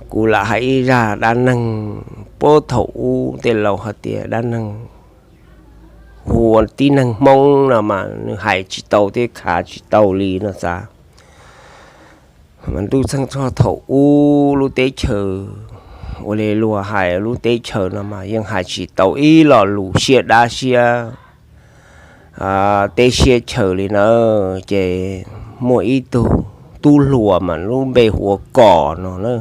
Kuv lam hais ib zaj dab neeg puag thaum ub tej laus hais tias dab neeg hu ua tib neeg Hmoob no mas nws hais tsis tau thiab khav tsis tau li no xav. Mas ntuj txheej txhoj thaum ub lub teb chaws, ua li luag hais lub teb chaws no mas yeej hais tsis tau ib lo lus siab dab siab teb siab chaw li na. Ces muaj ib tug tub hluas mas lub npe hu ua Kos no na.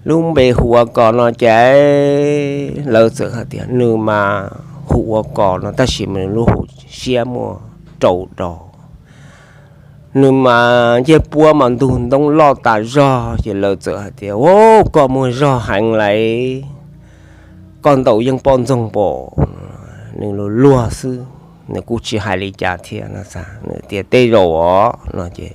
Lub npe hu ua Kos no ces lawv txawm hais tias nws mas hu ua Kos no tab sis mas nws lub hauv siab muaj rau do. Nws mas ncej puab mas ntug ntoob loj tas zog ces lawv txawm hais tias, Au, koj muaj zog heev lauj, koj ntaus yeej poj ntxoog pom. Nws luag luag xwb, nws kuj tsis hais li cas thiab no xav, nws tias tej zaum os no ces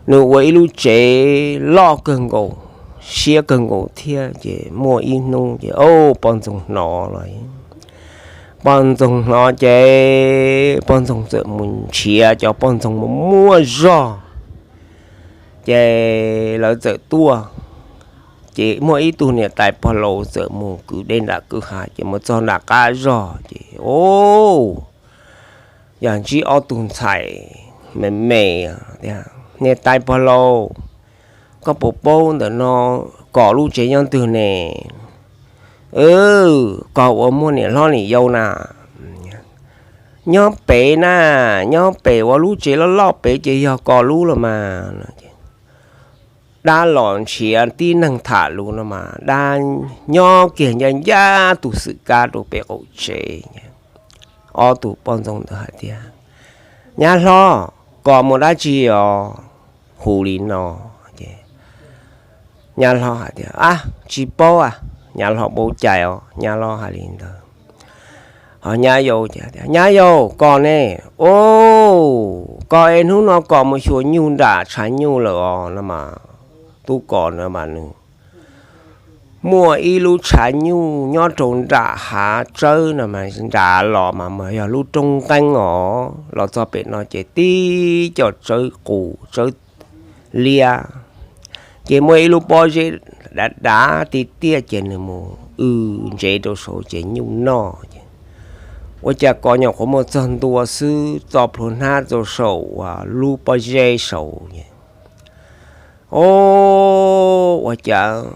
nws ua ib lub tsev loj kawg nkaus, siab kawg nkaus thiab ces muaj ib hnub ces, au, poj ntxoog hnov los. Poj ntxoog hnov ces poj ntxoog txawm mus nrhiav cov poj ntxoog mus muaj zog ces lawv txawm tuaj. Ces muaj ib tug niam tais pog laus txawm mus kwv dej nram kwj ha ces mus txog nram qab zog ces, au, yog ntsib ob tug ntxhais me me tias, Niam tais pog laus, koj puas paub ntawm no Kos lub tsev nyob twg ne? Koj uas muaj niam hlob niam yau na, nyob pem na, nyob pem ua lub tsev loj loj pem ces yog Kos lub los mas. Dab los nrhiav tib neeg tham lus no mas dab nyob kiag ncaj ncaj tus xwm kab rau pem qaum tsev. Ob tug poj ntxoog ntawd hais tias, Nyab hlob, Kos mus dab tsi os? Hu li no ces nyab hlob hais tias, Ab, tsis paub a. Nyab hlob paub cai os, nyab hlob hais li ntawd. Ho nyab yau ces, Nyab yau, Kos ne? Au, Kos es hnub no Kos mus xyuas nyuj nram tshav nyuj lawm os no mas. Tub Kos no mas nws muaj ib lub tshav nyuj nyob rau nram hav tsawb no mas nram los mas mas yog lub roob nqeeb os, los txog pem no ces tib co tsawb qus tsawb liab. Ces muaj ib lub pob zeb dav dav tiaj tiaj ces nws mus w ntsev rau saud ces nyuj noj ces, ua cas Kos nyuam qhuav mus txog ntua xwb txo plhuav hnab rau saum uas lub pob zeb saud ces, o, ua cas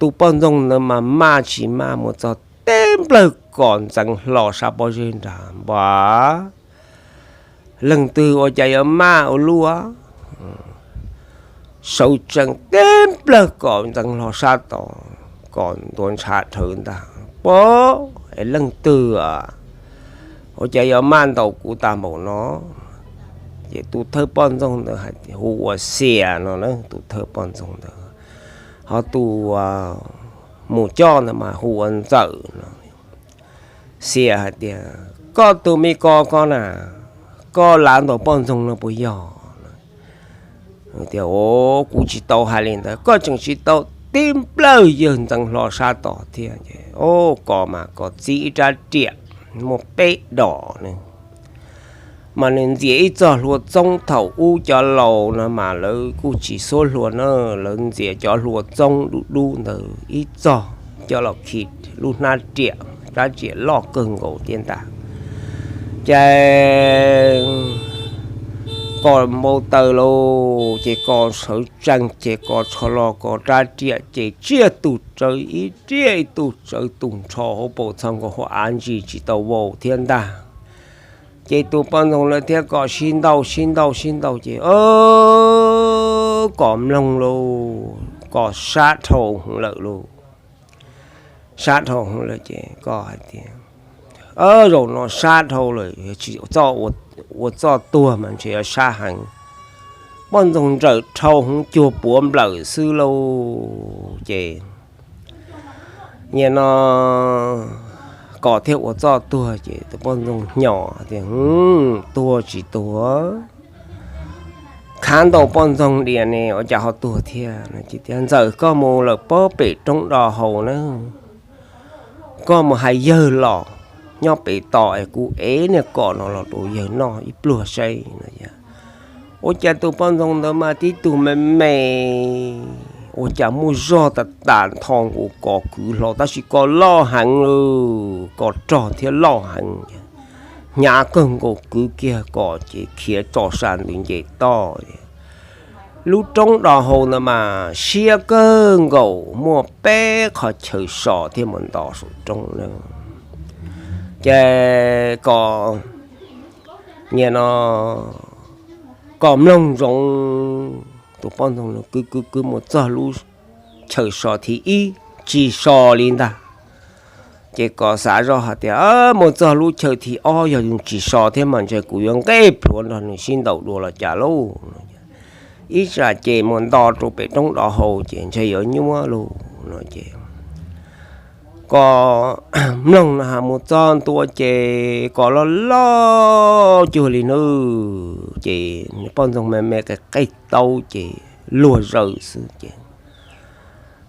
tus poj ntxoog ntawd mas maj tsis maj mus txog tib nplawg Kos ntxeev hlo sab pob zeb nrad npam. Leej twg ua cas yuav maj ua luaj? Sawv tsees tib nplawg Kos ntxeev hlo sab tod, Kos ntuav ntshav dhawv ntag. Pab, es leej twg ua cas yuav maj ntaus kuv tag npaum no? Ces tus thawj poj ntxoog ntawd hais tias hu ua Xias no na, tus thawj poj ntxoog ntawd. Ho tus mus coj ntawd mas hu ua Ntxawm no. Xias hais tias, Koj tus me ko ko na, koj lav ntaus poj ntxoog no puas yog? Tias, Kuv tsis tau hais li ntawd, koj tseem tsis tau tib nplawg yawg ntxeev hlo sab tod thiab. Ces, o, Kos mas Kos txib ib rab riam muaj peb dos ne, mas nws ntxias ib txog hlua txoob. Thaum ub cov laus no mas lawv kuj tsis xuab hlua na, lawv ntxias cov hlua txoob dub dub ntawd ib txog coj los khi lub hnab riam, rab riam loj kawg nkaus thiab ntag. Ces Kos npau taws lauj, ces Kos sawv tsees ces Kos rho los Kos rab riam ces tsiaj tus tsawv ib riaj ib tug tsawv tus nrho hauv paus txhos nkaus hauv av ntsis tsis tau vau thiab ntag. Ces tus poj ntxoog lawv thiab Kos sib ntaus sib ntaus sib ntaus ces, o, Kos mloog lauj, Kos sab dhau hwv lawm lauj. Sab dhau hwv lawm ces Kos hais tias, Zaum no sab dhau lawm, tsis ua txoj tuag mas ntshe yuav sab heev. Poj ntxoog nrawm dhau hwv cuag puav nplawm xwb lauj. Ces nim no Kos thiaj ua txoj tuag ces tus poj ntxoog hnyos tias, Tuag tsis tuag, khav ntaus poj ntxoog diam ne ua cas ho tuag thiab? Ces tias, Ntxawm, koj mus lawm pob pem roob do haus na, koj mus hais yawg los nyob pem tos es kuv ev niag Kos no los rau yawg noj ib pluag saib no. Ua cas tus poj ntxoog ntawd mas tib tug me me Ua cas muaj zog tas tas nthos nkaus kos kwv hlo tab sis kos loj heev lawm, kos rog thiab loj heev. Hnyav kawg nkaus kwv kiag kos ces khiav tso sa ntws nce toj. Lub roob do hau ntawd mas siab kawg nkaus, muaj peb qhov chaw so thiab mus nto saum roob na. Ces kos, nim no kos mloog ntsoov, tus poj ntxoog no kwv kwv kwv mus txog lub chaw so thib ib tsis so li ntag. Ces kos xav zoj hais tias, mus txog lub chaw thib ob yog yus tsis so thiab mas ntshe kuv yuav nqes plhuav nrog nws sib ntaus dua los cas lauj. Ib tsam ces mus nto rau pem roob do hau ces ntshe yuav nyuaj lauj no ces kos mloog no ha mus txog ntua ces kos loj loj cuag li nawb. Ces nws poj ntxoog me me qe qe taub ces luag zaws xwb ces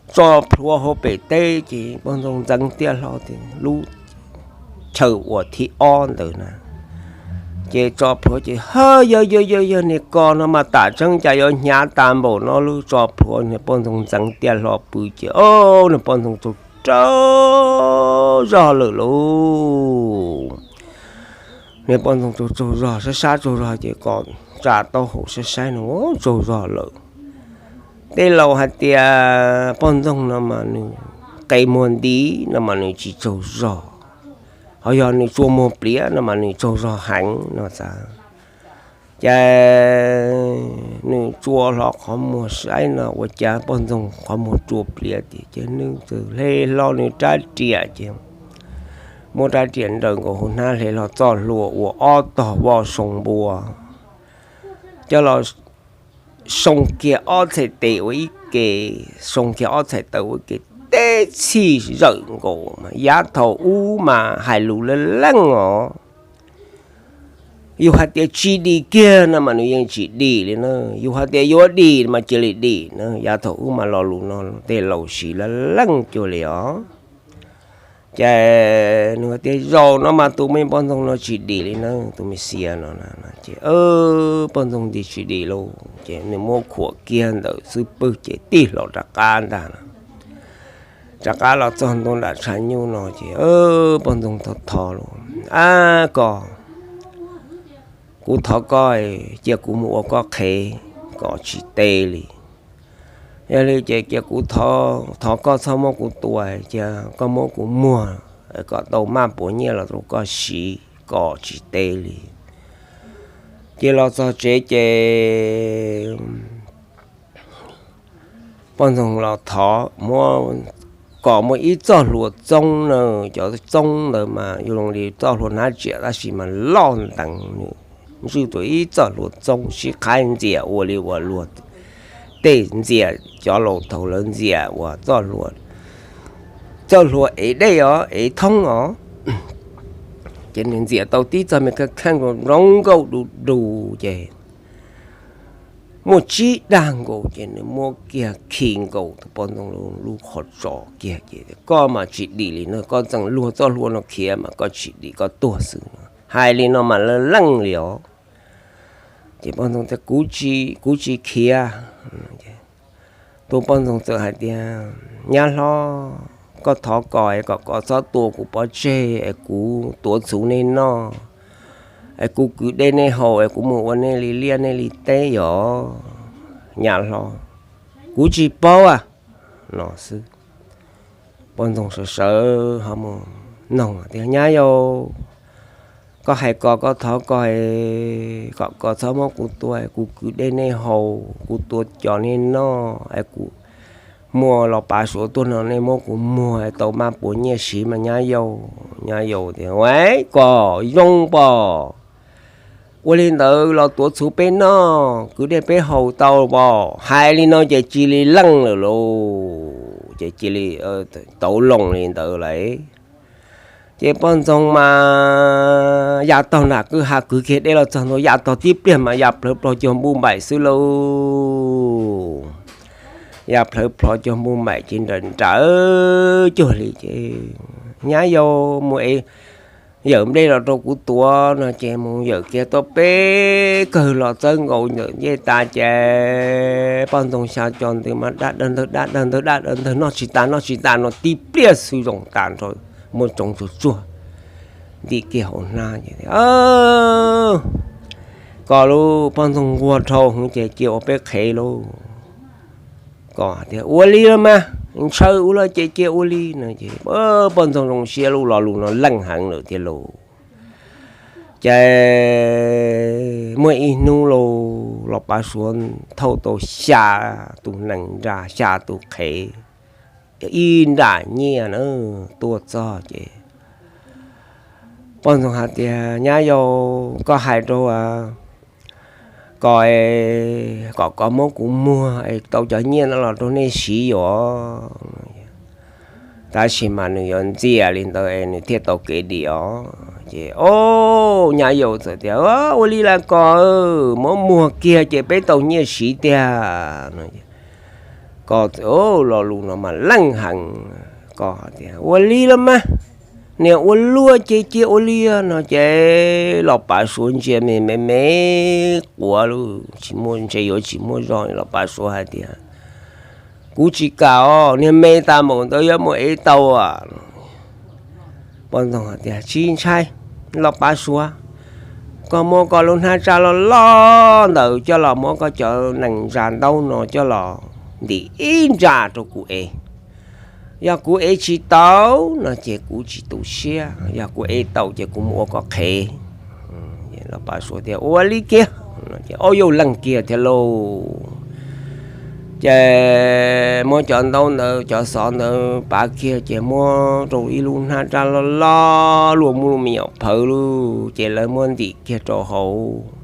tso plhuav hauv pem teb ces poj ntxoog ntxeev tiaj hlo tias lub chaw uas thib ob ntawd na. Ces tso plhuav ces ha yog yog yog yog niag kos no mas tam tseeb cas yuav hnyav tas npaum no lub tso plhuav, niag poj ntxoog ntxeev tiaj hlo pw ces o, niag poj ntxoog tsaug tsaug zog lawm lauj. Niag poj ntxoog tsaug tsaug zog, sab sab tsaug zog ces kos tsa taub hau saib saib no tsaug zog lawm. Tej laus hais tias poj ntxoog no mas nws qe muag nti no mas nws tsis tsaug zog, ho yog nws tsua muag pliav no mas nws tsaug zog heev no xav. Ces nws tsua hlo qhov muag saib no ua cas poj ntxoog qhov muag tsua pliav tiag ces nws txawm hle hlo nws rab riam ces muab rab riam nraws nkaus hauv hnab hle hlo txoj hlua ua ob tog voj soo npua coj los soo kiag ob txhais tes ua ib ke, soo kiag ob txhais taw ua ib ke, teb txhij zawm nkaus mas yav thaum ub mas hais lus leej leej os. Yus hais tias tsis dim kiag no mas nws yeej tsis dim li na, yus hais tias yuav dim mas cia li dim na. Yav thaum ub mas lo lus no tej laus siv leej leej cuag li os. Ces nws hais tias zaum no mas tus me poj ntxoog no tsis dim li na, tus me xia no ces poj ntxoog nti tsis dim lauj. Ces nws muab khuam kiag ntawm xub pwg ces tij hlo rov qab ntag. Rov qab los txog ntua nram tshav nyuj no ces poj ntxoog thov thov lauj, ab koj, kuv thov koj cia kuv mus ua koj qhev kom tsis te li. Yog li ces cia kuv thov koj txhob muab kuv tua, cia koj muab kuv muag kom tau maj puav nyiaj los rau koj siv kom tsis te li. Ces los txog tsev ces poj ntxoog los thov muab, kom muaj ib txoj hlua txoob na, cov txoob ntawd mas yus zoo li txoj hlua hnab riam tab sis mas loj nteev, ntswj tus ib txoj hlua txoob sib qhaib ntxias ua li uas luag tej ntxias, cov laus thaum lawv ntxias uas txoj hlua, txoj hlua ev dej os, ev thoob os. Ces nws ntxias tau tib txoj me kheej kheej zoo nkauj du du ces muaj tsib dag nkaus ces nws muab kiag khi nkaus tus poj ntxoog lub qhov tsos kiag ces, koj mas tsis dim li no, koj txeem luag txoj hlua no khiav mas koj tsis dim, koj tuag xwb. Hais li no mas leej leej li os. Ces poj ntxoog tias, kuv tsis khiav. Tus poj ntxoog txawm hais tias, nyab hlob, koj thov koj es kom koj txhob tua kuv pov tseg es kuv tuav txhuv nej noj, es kuv kwv dej nej haus es kuv mus ua nej li liaj nej li teb yom, nyab hlob. Kuv tsis paub a, no xwb. Poj ntxoog sawv sawv ho mus noog tias, nyab yau, koj hais ko koj thov ko kom ko txhob muab kuv tua, kuv kwv dej nej haus, kuv tuav cos nej noj, es kuv muaj los pav suav tuaj no nej muab kuv muag tau maj puav nyiaj siv mas nyab yau. Nyab yau tias, ua ko zoo pom, ua li ntawd los tuav txhuv peb noj, kwv dej peb haus tau pom. Hais li no ces cia li leej lawm lauj, ces cia li tau loo li ntawd lawm. Ces poj ntxoog mas ya tog nram kwj ha kwv kiag dej los txog ntua ya tog tib pliag mas ya plhawv plho cuag npuj npaim xwb lauj. Ya plhawv plho cuag npuj npaim ces nrawm nrawm cuag li ces, nyab yau, mus ev yawm nplej los rau kuv tuav no ces mus yawm kiag tau peb kawg los txawb nkaus ntawm ncej tas ces poj ntxoog xya co ntawd mas dab dawg ntawg dab dawg ntawg dab dawg ntawg noj tsis tas noj tsis tas no tib pliag xwb zoo tas nrho, muaj tsoov tsuag tsuag ntim kiag hauv hnab. Koj lub poj ntxoog nquag dhau heev ces cia ua peb qhev lauj. Koj tias ua li los mas, ntshaw ua luaj ces cia ua li no ces poj ntxoog zoo siab lub lo lus no leej heev lawm tiag lauj. Ces muaj ib hnub lauj, Los Pav Suav thauj tau xya tus nees nra xya tus qhev ib nram nyiaj na tuaj txog ces poj ntxoog hais tias nyab yau, koj hais rau koj kom koj muab kuv muag es tau cov nyiaj no los rau nej siv yuav. Tab sis mas nws yuav ntxias li ntawd es nws thiaj tau kev dim os. Ces o, nyab yau txawm tias ua li las koj, muab muag kiag ces peb tau nyiaj siv tiag no. Koj txawm lo lus no mas leej heev, koj tias ua li los mas, niam ua luaj ces cia ua li no ces Los Pav Suav ntsia me me me quav lawm tsis muaj, ntshe yuav tsis muaj zog. Los Pav Suav hais tias kuv tsis kam os, niag me tas npaum ntawd yuav mus ev tau. Poj ntxoog hais tias tsis ntshai, Los Pav Suav, koj muab koj lub hnab tsab loj loj ntawd coj los muab koj cov nees ntsa ntaub no coj los ntim ib ntsa rau kuv ev. Yog kuv ev tsis tau no ces kuv tsis tu siab, yog kuv ev tau ces kuv mus ua koj qhev. Los Pav Suav tias ua li kiag. Au, yau leej kiag thiab lauj. Ces muab cov ntaub ntawd cov xov ntawd pav kiag ces muab rau ib lub hnab tsab loj loj luaj muaj me nyuam phawv lauj, ces lawv muab ntim kiag rau hauv.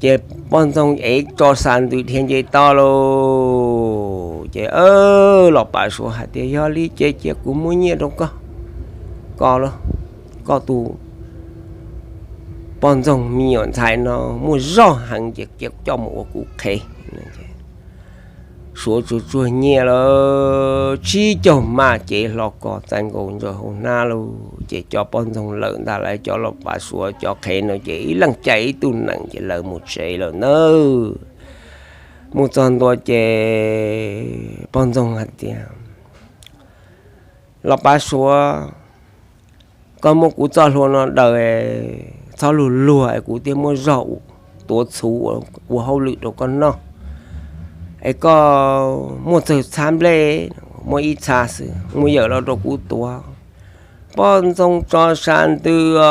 Ces poj ntxoog ev tso xav ntws dhia nce toj lauj. Ces Los Pav Suav hais tias yog li ces cia kuv muab nyiaj rau koj, koj los, koj tus poj ntxoog me nyuam ntxhais no muaj zog heev ces cia coj mus ua kuv qhev. Suav tsuag tsuag nyiaj lawm tsib caug maj cev hlo kos txais nkaus ntsaws hauv hnab lauj, ces coj poj ntxoog lawm ntag lauj. Cov Los Pav Suav cov qhev no ces ib leej caij ib tug nees ces lawv mus tsev lawm nawb. Mus txog ntua ces poj ntxoog hais tias Los Pav Suav, koj muab kuv txoj hlua no daws, txhob luag luag es kuv thiaj muaj zog tuav txhuv ua hauj lwm rau koj noj. Es koj muaj txawg txhab nplej, muaj ib txhab xwb, mus yawm los rau kuv tuav. Poj ntxoog tso sab ntws,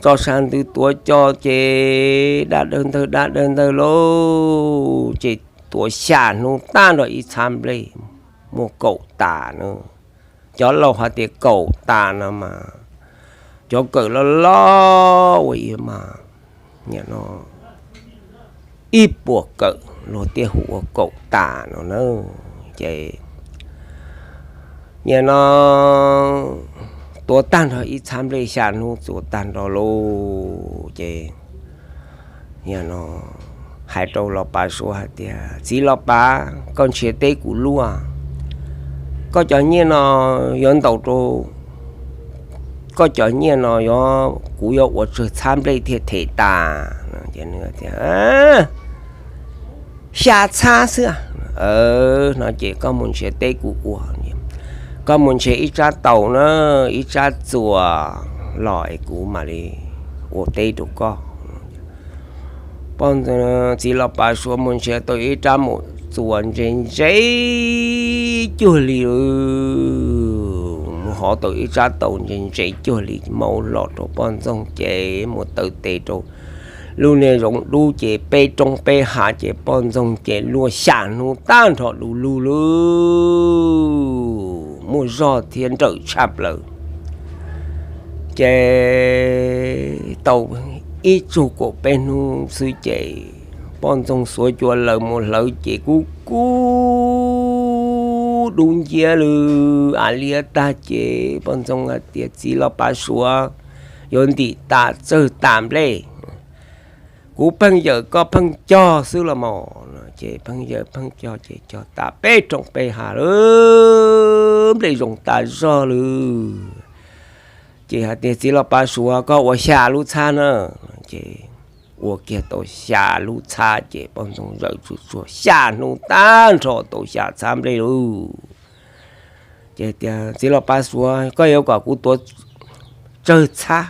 tso sab ntws tuav co ces dab dawg ntawg dab dawg ntawg lauj, ces tuav xya hnub tag nrho ib txhab nplej muaj kaum tas na. Cov laus hais tias kaum tas no mas cov kawm loj loj ua ib mas ib puas kawm luag thiaj hu ua kaum tas no na. Ces nim no tuav tag nrho ib txhab nplej xya hnub txuas tag nrho lauj, ces nim no hais rau Los Pav Suav hais tias txiv Los Pav, koj nrhiav teb kuv luaj, koj cov nyiaj no yuav ntaus rau, koj cov nyiaj no yuav, kuv yuav ua tsawg txhab nplej thiaj them tas. Xya txhab xwb no ces koj mus nrhiav teb kuv ua, koj mus nrhiav ib tsab taus na, ib tsab txuas los es kuv mam li ua teb rau koj. Poj txiv Los Pav Suav mus nrhiav tau ib rab maum txuas ntse ntse cuag li, mus hov tau ib tsab taus ntse ntse cuag li, maum los rau poj ntxoog ces mus taw tes rau lub niag zoov dub ces peb roob peb hav ces poj ntxoog ces luaj xya hnub tag nrho du lug lawm, muaj zog thiab nrawm tshaj plaws. Ces tau ib tsug kaum peb hnub xwb ces poj ntxoog xuav cua laws mus hlawv ces kub kub dub nciab lawm, a liab tag ces poj ntxoog hais tias txiv Los Pav Suav, yuav ntim tas txawg tas nplej, kuv pheej yawm koj pheej cog xwb los mas. Ces pheej yawm pheej cog ces cog tas peb roob peb hav lawm, nplej zoo tas zog lawm. Ces hais tias, Txiv Lauj Paj Suav, koj ua xya lub txhab na. Ces ua kiag tau xya lub txhab ces poj ntxoog zaws tsuag tsuag xya hnub tag nrho tau xya txhab nplej lauj. Ces tias, Txiv Lauj Paj Suav, koj yuav kom kuv tuav tsawg txhab?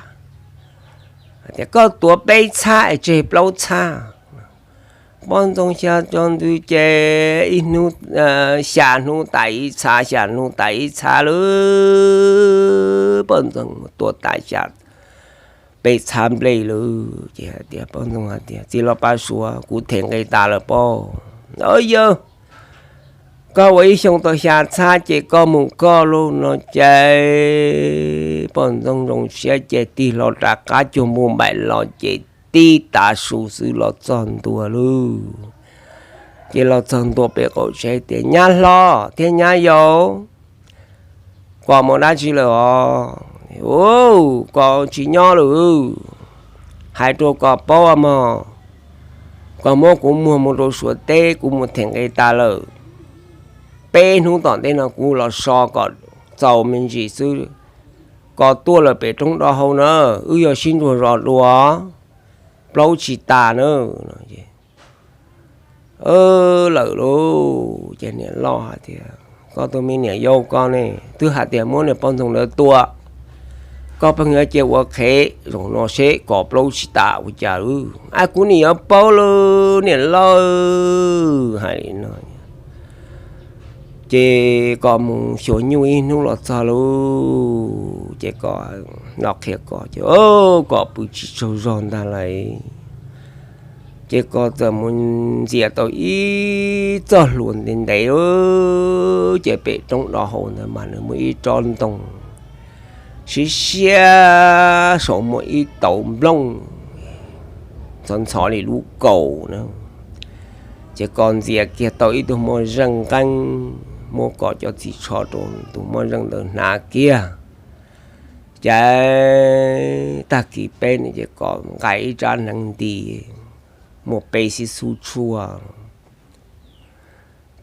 Tias, Koj tuav peb txhab es tseg plaub txhab. Poj ntxoog xya tso ntws ces ib hnub, xya hnub tais ib txhab, xya hnub tais ib txhab lauj. Poj ntxoog tuav tas xya, peb txhab nplej lauj. Ces hais tias, poj ntxoog hais tias, Txiv Lauj Paj Suav, kuv them nqi tas lawm pob. Yawg, koj ua ib xyoo tau xya txhab ces koj mus koj lauj no ces poj ntxoog zoo siab ces tig hlo rov qab cuag npau npaim los ces tib tav su xwb los txog ntua lauj. Ces los txog ntua pem qaum tsev tias, Nyab hlob thiab nyab yau, koj mus dab tsi lawm os? Koj tsis nyob lawm. Hais rau koj paub mog, koj muab kuv muag mus rau Suav teb, kuv mus them nqi tas lawm. Peb hnub tom ntej no kuv los so kom txaus me ntsis xwb, koj tuaj lawm pem roob do hau na, wb yuav sib ntsuas zos dua, plaub tsis tas na. Lawm lauj. Ces niam loj hais tias, Koj tus me niam yau koj ne, twb hais tias muab niag poj ntxoog ntawd tua, koj pheej yuav cia ua qhev, zaum no seb koj plaub tsis tas ua cas lauj. Ab, kuv nim yuav paub lauj niam loj. Hais li no ces koj mus xyuas nyuj ib hnub los txog lauj, ces koj los qhia koj ces koj pw tsis tsaug zog ntag lauj. Ces koj txawm mus ntxias tau ib txoj hlua ntev ntev lauj, ces pem roob do hau ntawd mas nws muaj ib tsob ntoo siab siab, saum muaj ib tauv nplooj ntxhov ntxhov li lub kaus na. Ces koj ntxias kiag tau ib tug moj zeej nqeeb, muab koj cov txiv tsho rau tus moj zeej ntawd hnav kiag. Ces tag kis peb no ces koj nqa ib rab hneev nti muaj peb xib xub tshuaj,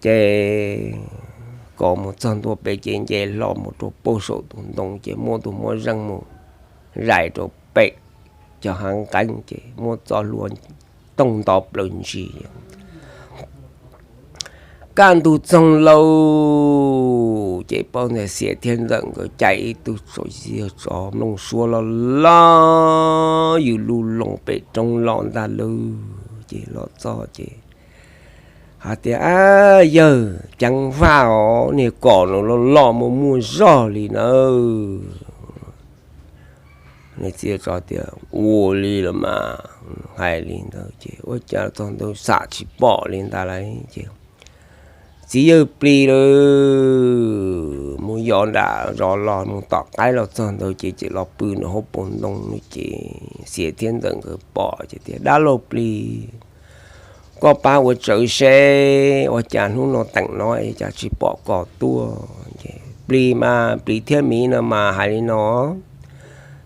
ces koj mus txog ntua pem ces nce hlo mus rau puag saum tus ntoo ces muab tus moj zeej mus zais rau pem cov hav nqeeb ces muab txoj hlua tooj nto plaws ntsis. Kaj ntug txoog lauj, ces poj ntxoog Xiam thiab Ntxawm nkawd caij ib tug tsov, yog tsov mloog suab loj loj yws lug loo pem roob los ntag lauj. Ces los txog ces hais tias, Ab yawg Ceev Vaj os, niag koj no loj loj muaj muaj zog li nawb. Nws txiv tsov tias, Ua li los mas. Hais li ntawd ces ua cas txog ntawd xam tsis pom li ntag lauj. Ces txiv yawg plis lawm mus yos nram zos los mus tom qaib los txog ntawd ces ces los pw nram hauv paus ntoo no ces Xiam thiab Ntxawm nkawd pom ces tias, Dab laug plis, koj pab ua tsawv seb ua cas hnub no teem no cas tsis pom koj tuaj. Plis mas plis thiab miv no mas hais li no,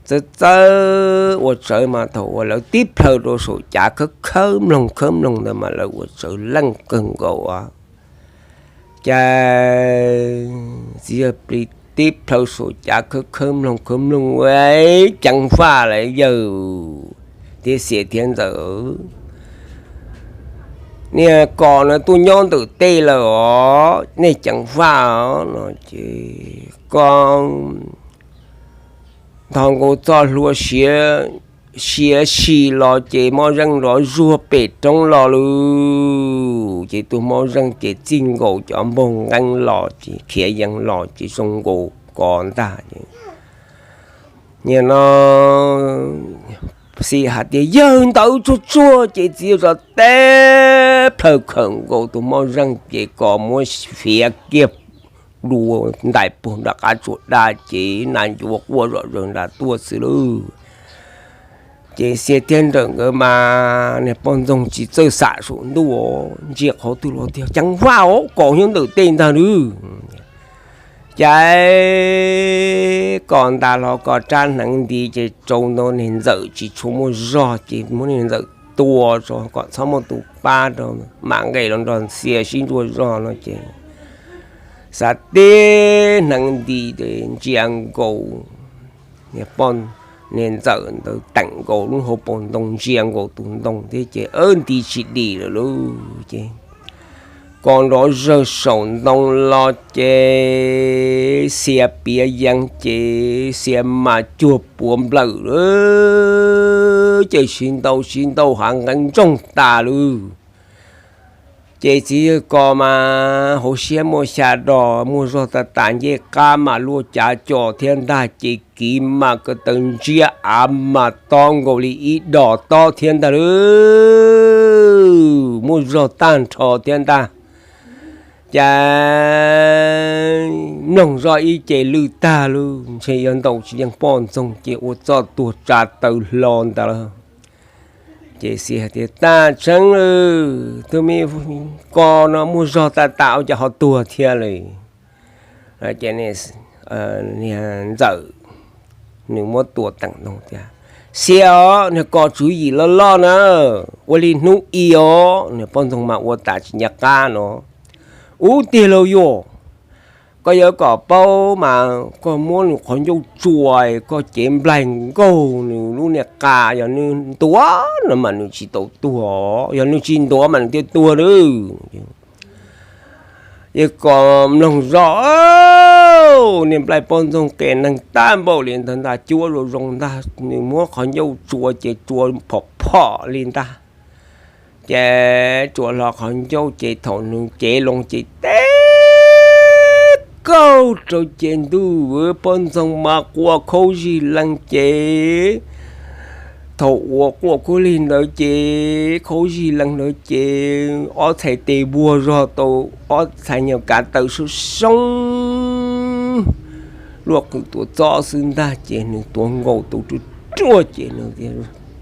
txawj txawj ua tsawv mas thaum uas lawv tib plhaw rau saum cav khawb khawb mloog khawb mloog ntawd mas lawv ua tsawv leej kawg nkaus. Ces txiv yawg plis tib plhaw saum cav khawb khawb mloog khawb mloog, Ceev Vaj lauj, yawg thiab Xiam thiab Ntxawm, niag koj no tuaj nyob ntawm tej lawm os, nej Ceev Vaj os no ces koj nthos nkaus txoj hlua siav, siav si los ces moj zeej nrov zuag pem roob los lawm. Ces tus moj zeej ces txij nkaus cov npaug nqeeb los ces khiav yees los ces zoo nkaus koj ntag. Nim no Xiam hais tias, Yawg, ntawd tsuag tsuag. Ces txiv yawg teb plhaw khawm nkaus tus moj zeej ces koj muab fiav kiag dua ntais puag nram qab tsuas dab ces nas ncuav quaj zom zaws nram tuaj xwb lauj. Ces Xiam thiab Ntxawm nkawd mas niag poj ntxoog tsis txawj xam saum ntuj, ntsia qhov twg los tias, Ceev Vaj os, koj nyob ntawm tej ntag nawb. Ces koj nta hlo koj rab hneev nti ces rau ntawd niag Ntxawm tsis tshua muaj zog ces muab niag Ntxawm tua tso kom txhob muaj tus pab rau, mam nqes los nrog Xiam sib ntsuas zog no ces xav tib hneev nti ntsia nkaus Niag poj, niag ntxawm ntawd teem nkaus lub hauv paus ntoo ntsia nkaus tus ntoo thiab ces nti tsis dim lawm lauj. Ces kos nrov zawg saum ntoo los ces Xia piav yees ces Xia mas cuag puav nplawm lawm, ces sib ntaus sib ntaus hav nqeeb ntsoog tas lawm. Ces txiv yawg kos mas hauv siab muaj xya dos, muaj zog tas tas, ncej qab mas luaj cav co thiab ntag, ces kiv mas ko taw ntsiab av mas tob nkaus li ib dos tob thiab ntag lauj, muaj zog tag nrho thiab ntag. Ces mloog zoj ib ce lwj tag lauj, ntshe yuav ntaus tsis yeej poj ntxoog ces ua txoj tuag tsa taw hlo ntawd lawm. Ces Xia hais tias, tag tseeb lawm, tus me kos no muaj zog tas tas ua cas ho tuag thiab lawm. Ces niag ntxawm nws muab tua teem ntoo tias, Xia os, niag kos tswv yim loj loj na, ua li hnub i os, niag poj ntxoog mas ua tas tsis nco qab no. Ub, tiag lauj yuav, koj yuav kom paub mas koj muab nws qhov ncauj tsua, koj cev nplaig nkaug nws lub niag qa, yog nws ntuav no mas nws tsis tau tuag, yog nws tsis ntuav mas nws thiaj tuag lauj. Yawg kos mloog zoj, niag nplaig poj ntxoog qias neeg tag npaum li ntawd ntag, cuab zoo zoo ntag, nws muab qhov ncauj tsua ces tsua phom phom li ntag. Ces tsua hlo qhov ncauj ces thaum nws cev loo ces teb kaug rau ces ntuj, poj ntxoog mas quaj khaub zig lees ces thaum uas quaj khaub zig ntawd ces khaub zig lees ntawd ces ob txhais tes vuag zog tau ob txhais nyuag kav taw soob soob luaj qw tuav txob xwb ntag, ces nws tuav nkaus tus ruaj ruaj ces nws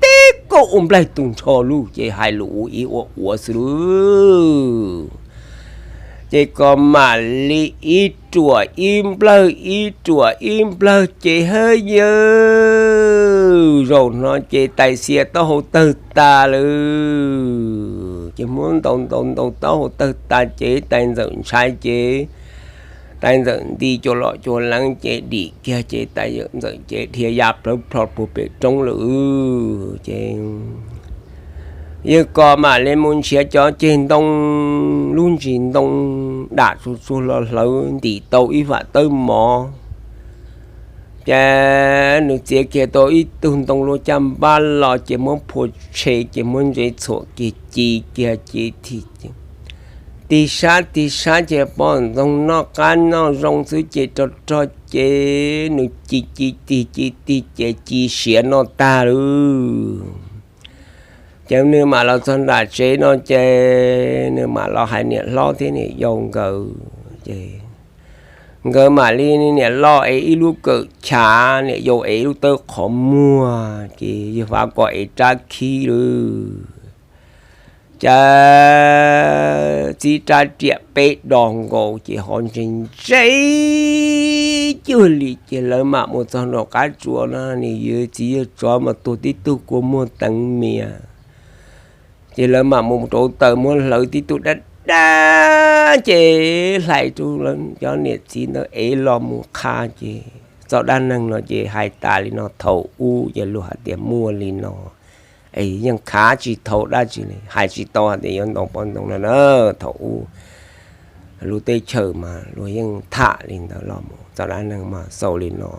teb kaug ua nplaig tus nrho lug ces hais lus ua ib ua ua xwb lauj. Ces kos mam li ib ruam ib nplawg ib ruam ib nplawg ces hawb yawg, zaum no ces tais Xia taub hau tawg tas lawm. Ces muab ntaus ntaus ntaus taub hau tawg tas ces tais ntxawm ntshai ces tais ntxawm nti cua lom cua leev ces dim kiag ces tais ntxawm ces dhia ya plawv plho puag pem roob lawm. Ces yawg kos mam li mus nrhiav cov ceg ntoo, lub ntsis ntoo dam tsuag tsuag los hlawv ntim tau ib vam tawb mov. Ces nws txiav kiag tau ib tug ntoo luaj caj npab los ces muab phua tshe ces muab ntsev txhuam kiag ci kiag ces tig sab tig sab ces poj ntxoog noj qab noj zoo xwb ces rog rog ces nws ci ci tig ci tig ces ci siav noj tag lawm. Ces nws mam los txog nram tsev no ces nws mam los hais niam hlob thiab niam yau nkawd ces nkawd mam li, niam loj ev ib lub kawm chav, niam yau ev ib lub tawb qhov muag ces yawg Fav Kos ev rab khib lawm. Ces txib rab riam peb do nkaus ces ho ntse ntse cuag li ces lawv mam mus txog nram qab tsua no, nws yawg txiv yawg tsov mas tuag tib tug kua muag teev mias. Ces lawv mam mus rauv taws muab hlawv tib tug dab dab ces hlais rau cov niam txiv ntawd ev los mus qha ces txoj dab neeg no ces hais tas li no thaum ub ces luag hais tias muaj li no. Es yeej khav tsis tau dab tsi li, hais tsis tau hais tias yuav ntaus poj ntxoog no na. Thaum ub lub teb chaws mas luag yeej tham li ntawd los mus, txoj dab neeg mas xaus li no.